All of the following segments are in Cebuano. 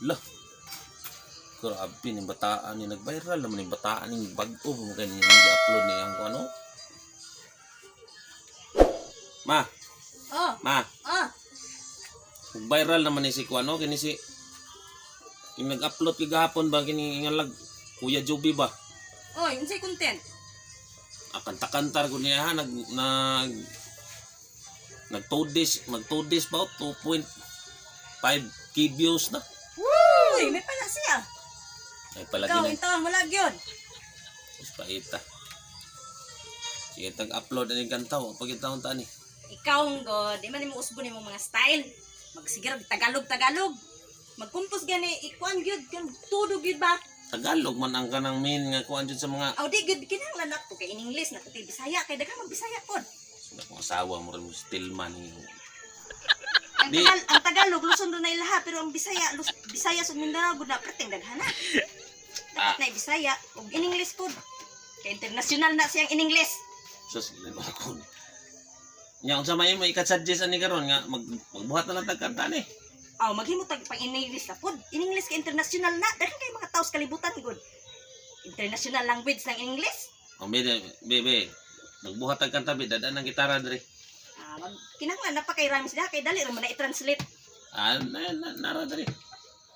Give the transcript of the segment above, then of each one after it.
Lah. Grabe ning bataan ni, nag-viral naman ning bataan ning bag-o mo kay niya gi-upload niya ang ano. Ma, Oh, ma, oh. viral naman ni si kuano kini si kini nag-upload kay gahapon ba kini nga lag Kuya Joby ba? Oy, unsay content? Ah, kanta-kantar ko niya ha, nag nag nag 2 days, mag 2 days ba, 2.5K views na. Uy, may pala siya. Ay palagi Ikaw, na intaon wala gyud. paita. Sige, tag-upload na yung kanta. Pag itaon ta ni. Ikaw god, di man nimo usbo nimo mga style. Magsigira Tagalog Tagalog. Magkumpos gani ikuan gyud kan tudo gyud ba? Tagalog man ang kanang main nga kuan dyan sa mga Aw di gyud kinahanglan na to kay in English na kay Bisaya kay daghan mag Bisaya pod. Sa akong asawa mo rin mo still man. Ang Di. Ang Tagalog Luzon do na ilaha pero ang Bisaya Bisaya sa Mindanao gud na perting daghana. Dapat na Bisaya ug in English pod. Kay international na siyang in English. Sus, ginagawa ko ni. Nya, unsa may mo ikasuggest ani karon nga magbuhat na lang tag kanta ni. Aw maghimo tag pang in English na pod. In English kay international na daghan kay mga tao sa kalibutan gud. International language ng English. Oh, bebe, bebe. Magbuhat tag kanta be, dadaan ang gitara diri. Ah, kinahanglan na pa kay rhymes diha kay dali ra man na i-translate. Ah, na, na, nara diri.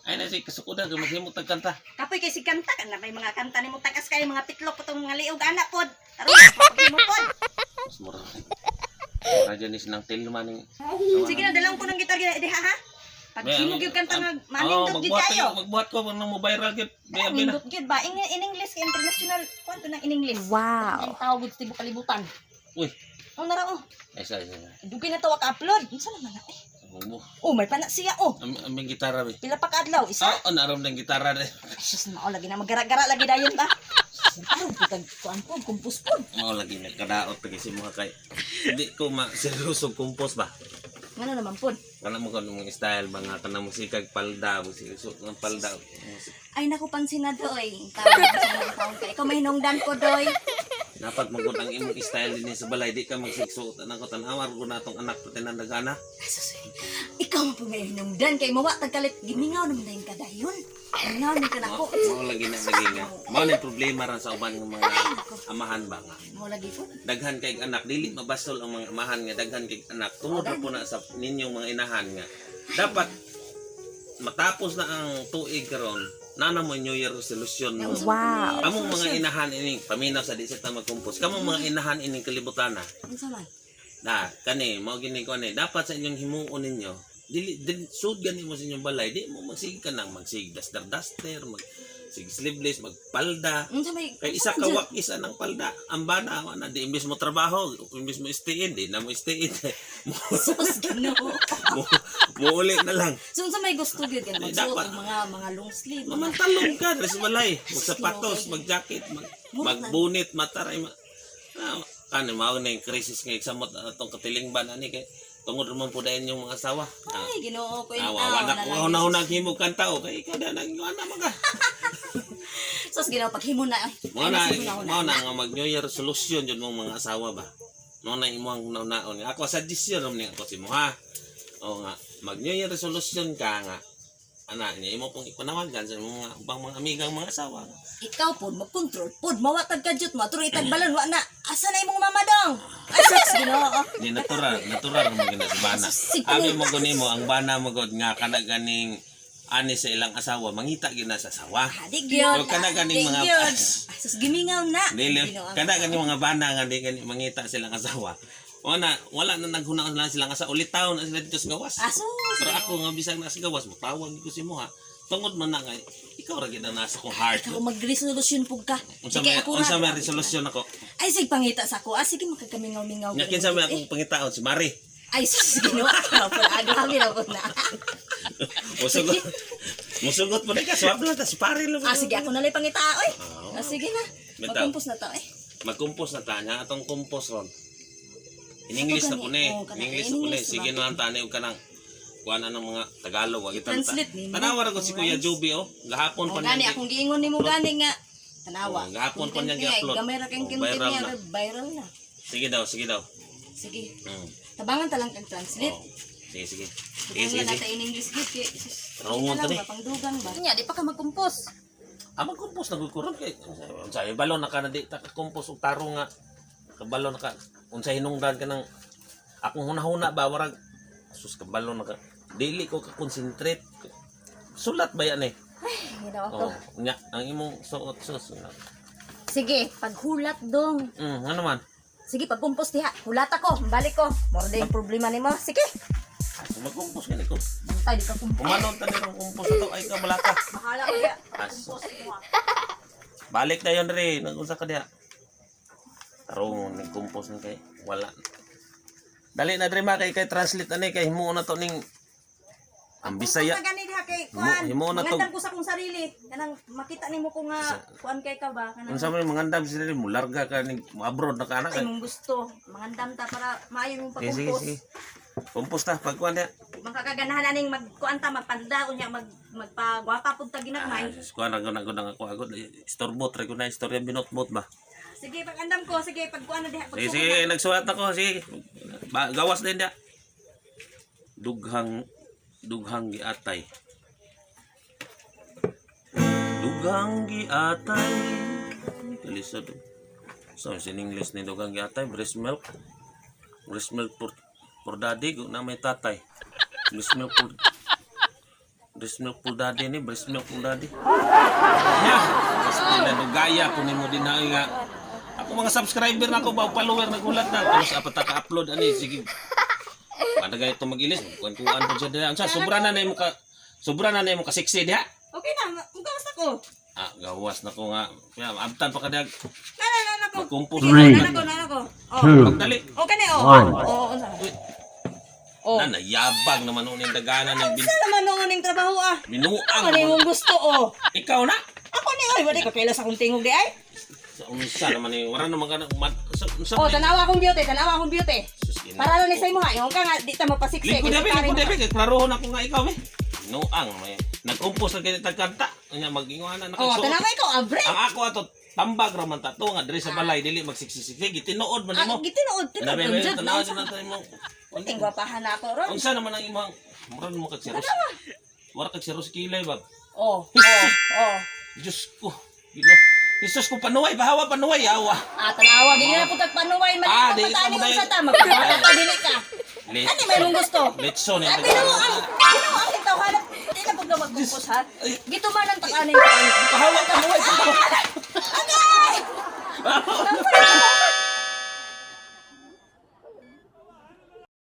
Ay na si kasukoda kay maghimo tag kanta. Kapoy kay si kanta kan na may mga kanta nimo tagas kay mga pitlok patong mga liog ana pod. Taron paghimo pod. Mas mura. Radyo ni sinang tilman ni. Sige na dalawang ko ng gitar diha ha. Paghimo gyud kanta nga manindot gyud magbuhat kayo. Magbuhat ko nang mo viral gyud. Be, be na. Nindot gyud ba in English kay international kwanto nang in English. Wow. Ang tao gud sa tibuok kalibutan. Uy. Oh nara oh. Ay, sa sa. Dugay na tawa ka-upload. Unsa naman na eh? Magbu. Oh, may pana siya oh. Ang ang gitara be. Pila pa kaadlaw isa. Ah, oh, narom ng gitara de. Ay, sus mao lagi na magara-gara lagi dayon ba. Aron putag kuan pod kumpos pod. Mao lagi nagkadaot lagi si mga kay. Hindi ko ma seryoso compose ba. Ngano naman pod? Kana mo kon mong style ba nga kana musikag palda, musik suot ng palda. Musik. Ay naku pansin na doy. Tawag sa taon ka. Ikaw may hinungdan ko doy. Dapat magud ang imong style dinhi sa balay, di ka magsiksuot ana ko tan-awar ko na atong anak pati nang dagana. Ay, sus, eh. Ikaw man po may hinungdan kay mawa tagkalit gimingaw naman dayon ka dayon. Mingaw ni ka nako. Mao lagi na lagi nga. Mao na problema ran sa uban ng mga amahan ba nga. Mo lagi po. Daghan kay anak, dili mabasol ang mga amahan nga daghan kay anak tungod ra po na sa ninyong mga inahan nga dapat matapos na ang tuig karon nana mo New Year resolution mo. Wow. Among mga inahan ining paminaw sa di sa ta magkumpos. Kamong mga inahan ining kalibutan na. Unsa man? Na kani mao gini ko ani dapat sa inyong himuon ninyo. Dili dili sud gani mo sa inyong balay, di mo magsige ka nang magsig duster duster, mag sig sleeveless, magpalda. Unsa may Kay isa ka wak isa ng palda. Ang bana wa na di imbis mo trabaho, imbis mo stay in, di na mo stay in. mo, Sus Ginoo. mo uli na lang. So unsa may gusto gyud ka na Ay, magsuot dapat. og mga long sleeve. Mamantalong ka diri sa balay, magsapatos, magjacket, magbunit, mataray. Ah, kani mao na yung crisis nga samot atong katilingban ani kay tungod man po dayon yung mga asawa. Ah, Ay Ginoo ko awa wala ko na una himo kanta o kay ikaw na nang ana maga. Sus Ginoo paghimo na. Ay, Mao na ay, sige, mao na nga mag New Year resolution jud mong mga asawa ba. Mao na imong naon. Ako suggestion ram ni ako si mo ha. O nga mag New Year resolution ka nga ana niya imo pong ipanawagan sa imong mga ubang mga amigang mga asawa. Ikaw pod magkontrol pod mawatag ka jud mo aturo itag balon wa na. Asa na imong mama dong? Ay sus Ginoo. Di natural, natural mo gina sa bana. Sige. Abi mo guni mo ang bana mo gud nga kada ganing ani sa ilang asawa mangita gyud na sa asawa. Di gyud. Pero kada ganing Di mga gyud. Ay, sus gimingaw na. Dili Ginoo. kada ganing mga bana nga di gani mangita silang asawa. Wala wala na naghunaon na silang asawa ulitaw na sila dito sa gawas. Aso. Pero ako nga bisag na sa gawas motawag gyud ko si mo ha. Tungod man na nga ikaw ra gyud ang nasa kong heart. Ikaw mag-resolution pug ka. Unsa Di kay may ako unsa ra. may resolution ako? Ay sige pangita sa ako. Ah sige makagamingaw-mingaw. Nya kinsa may akong pangitaon si Mari. Ay sus Ginoo. Ikaw po ah, grabe na po na. Musugot. Musugot mo na ka swap lang ta si pare lang. Ah sige ako na lang pangita oy. Ah sige na. Bitaw. Magkumpos na ta eh. Magkumpos na ta niya atong kumpos ron. In English na po ni. Oh, In kana- English in na po ni. English Sige ba? na lang tani og kanang kuan na ng mga Tagalog wa kita. Translate nimo. Tanawa ra ko si Kuya Joby oh. Gahapon Oh, pa gani niya. akong giingon nimo gani nga tanawa. Oh, gahapon pa niya Content niya, gi-upload. Gamay ra kang Oh, content viral niya, na. viral na. Sige daw, sige daw. Sige. Mm. Tabangan ta lang kag translate. Oh. Sige, sige. Sige, sige, Sige, sige. sige. In English gid kay sus. Tarungon ta ni. Pangdugang ba? Nya di pa ka magkumpos. Ah, magkumpos na gud ko ron kay unsa balon na ka na di ta ka kumpos og tarong nga kabalo na ka unsa hinungdan ka ng akong hunahuna ba warag sus, kabalo na ka, dili ko ka concentrate sulat ba yan eh. Ginawa ko. Oh, nya ang imong suot, sus. Sige, paghulat dong. Ano man? Sige, pagkumpos diha. Hulat ako, balik ko. Moro yung problema nimo. Sige. Magkumpos gani ko. Bantay di ka kumpos. Kumanon ta nirong kumpos ato ay ka malaka. Bahala ko diha. As, Kumpos mo. Balik na yon re, nagunsa ka diha. Tarong ni kumpos ni kay wala. Dali na dre ma kay kay translate ani kay himuon na to ning ang Bisaya. Kumpos na gani diha kay kuan. Himuon na to. Mangandam ko sa akong sarili. Kanang makita nimo ko nga kuan kay ka ba kanang Unsa man yung mangandam sila mo larga ka ning abroad na ka na ay kay. mong gusto. Mangandam ta para maayo mong Sige, sige, pagkumpos. sige. Kumpos ta pagkuan diha. Makakaganahan aning magkuan ta magpanda unya magpagwapa pud ta ginagmay. Ah, sus, kuan ra gud na ako agad. Istorbo try ko na istorya binotbot ba. Sige, pag-andam ko. Sige, pagkuan na diha. Sige, sige, nagsulat ako. Sige. Ba, gawas din diha. Dughang dughang giatay. Dughang giatay. Kalisod. So, in English ni dughang giatay, breast milk. Breast milk for daddy, na may tatay. Breast milk for Breast milk for daddy ni, breast milk for daddy. Ya, basta na dugaya ko nimo din na nga. Ako mga subscriber na ako ba follower nagulat na. Tapos apat ka upload ani sige. Kada ganito mag-ilis, kuan-kuan po siya diha. Unsa sobra na nimo ka sexy diha. Okay na, magawas ako. Ah, gawas na ko nga. Ya, abtan pa ka diha. Na, na, na, na ko. Magkumpos. Sige, na, na ko, na, na ko. Oh. Two, Magdali. Okay na, oh. One. Oo, unsa. Oh. Na nayabang naman uning dagana ng Unsa naman noon ning trabaho ah? binuang. Ano imong gusto oh? Ikaw na. Ako ni oy, wala ko kaila sa akong tingog di ay. Sa unsa naman ni wala naman ka na unsa Oh, man ni- tanawa akong beauty, tanawa akong beauty. Sus, ina. Para lang ni sa imo ha, ingon ka nga di ta mapasiksik. Lingkod Kasi dabi, pare lingkod mo- dabi kay klarohon ako nga ikaw eh. Binuang may nagkumpos na ganit kanta. Nya mag-ingon na Oh, nakasuot. tanawa ikaw abre. Ang ako ato tambag ra man ta to nga diri sa balay dili magsiksisig gitinuod man Ah, nimo. gitinuod, tinuod. Nabi Unjud, tanaw unsa? na tayo mo. Ting gwapahan na ako ron. Unsa naman ang imong murag mo kag serious. Wala kag serious kilay ba? Oh. Diyos ko. Gino. Jesus ko panuway bahawa panuway awa. Ah, tanawa gini na pud panuway Ah, man di pa ka tani mo unsa dahil- ta magpabata pa dili ka. Ano may mong gusto? Letson Ah, binuo ang tawhanan. Di na pud na magkumpos ha. Gituman ang takanin ko. Pahawa panuway. Agay!